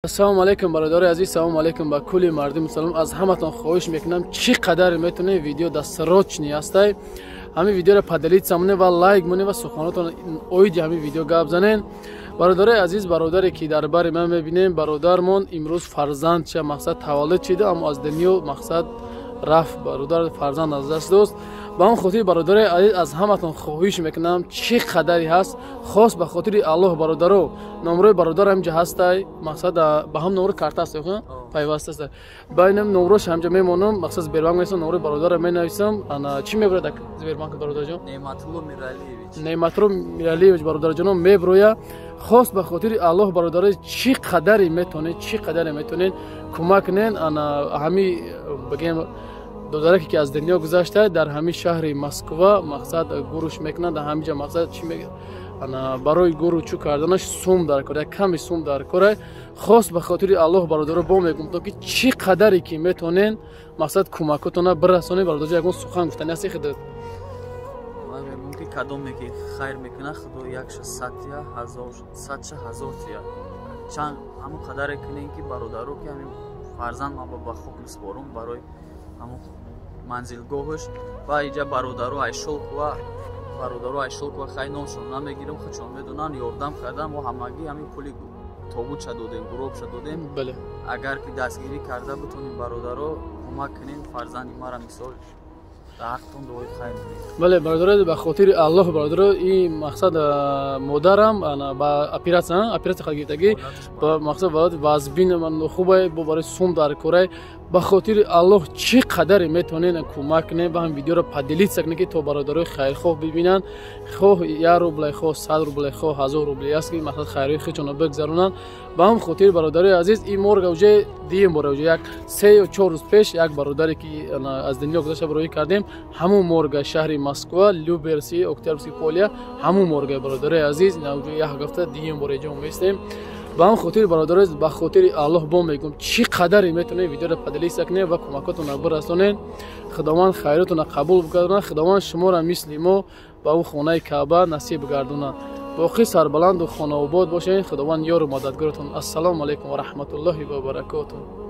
Ассалому алайкум, бародари азиз, салому алайкум ба кулли мардуми мусалмон. Аз ҳаматон хоҳиш мекунам, чӣ қадар метавонед, видео дастрочни ҳастай, ҳамин видеоро поделиться монед ва лайк монед ва суханотон оиди ҳамин видео гап занед. Бародари азиз, бародаре ки дар бари ман мебинем, бародармон имрӯз фарзанд ча мақсад таваллуд шида, аммо аз дунё мақсад рафт, бародар фарзанд аз даст дост. Ба он хотир, бародари азиз, аз ҳаматон хоҳиш мекунам, чӣ қадаре ҳаст, хос ба хотири Аллоҳ, бародаро, номрои бародар ҳамҷа ҳастай, мақсад ба ҳам номро карта аст, пайваста аст, ба инам номрош ҳамҷа мемонам, мақсад Сбербанк менависам, номрои бародарро менависам. Ана чӣ мебурад Сбербанк, бародарҷон? Неъматулло Миралиевич. Неъматулло Миралиевич, бародарҷоно, меброя. Хос ба хотири Аллоҳ, бародаро, чӣ қадаре метавонед, чӣ қадаре метавонед, кӯмак кунед. Ана ҳами бигем, додараке ки аз дунё гузашта, дар ҳамин шаҳри Москва мақсад гуруш мекунанд, дар ҳамин ҷа мақсад чӣ мега, ана барои гуру чӯ карданаш сум дар кор, як ками сум дар кора. Хос ба хотири Аллоҳ, бародаро, бо мегум, то ки чӣ қадаре ки метавонен, мақсад кӯмакотона бирасонед. Бародарҷо, ягон сухан гуфтани ҳасти худат? Ман мегӯм, ки кадоме ки хайр мекунад, Худо якша садтия, ҳазор, садша ҳазор тия. Чанд ҳамон қадаре кунем, ки бародаро, ки ҳамин фарзанд ман ба хок месупорум барои ҳамон манзилгоҳаш. Ва иҷа бародаро Айшолкова, бародаро Айшолкова, хай, номшон намегирам, худшон медонанд, ёрдам кардам. Мо ҳамагӣ ҳамин пули тобутша додем, гуробша додем. Агар ки дастгирӣ карда битонем, бародаро, кӯмак кунем фарзанди мара, мисол, ҳақтон дуои хайр. Бале, бародаро, ба хотири Аллоҳ, бародаро, ин мақсад модарам ба оператсия гирифтагӣ, ба мақсад вазбин хубай, бо барои сум дар корай. Ба хотири Аллоҳ, чӣ қадаре метавонед, кӯмак кунед ва ҳам видеоро поделиться кунед, ки то бародарои хайрхоҳ бибинанд, хоҳ 1 рубле, хоҳ 100 рубле, хоҳ 1000 рубле аст, ки мақсад хайрҳои худшонро бигзаронанд. Ба ҳам хотири, бародарои азиз, ин морга уже дуюм бора, уже як 3 ё 4 рӯз пеш як бародаре ки аз дунё гузашта бароӣ кардем, ҳамун морга, шаҳри Москва, Люберцы, Октябрьский поле, ҳамун морга. Бародарои азиз, уже як ҳафта дуюм бора иҷо местем. Ба ҳам хотири, бародарои, ба хотири Аллоҳ бо мегӯм, чӣ қадаре метавонед, видеоро поделиться кунед ва кӯмакотонро бирасонед. Худованд хайротонро қабул бигардонад, Худованд шуморо мисли мо ба ӯ хонаи Каъба насиб бигардонад. Боқӣ сарбаланду хонаобод бошед, Худованд ёру мададгоротон. Ассалому алайкум ва раҳматуллоҳи ва баракотуҳ.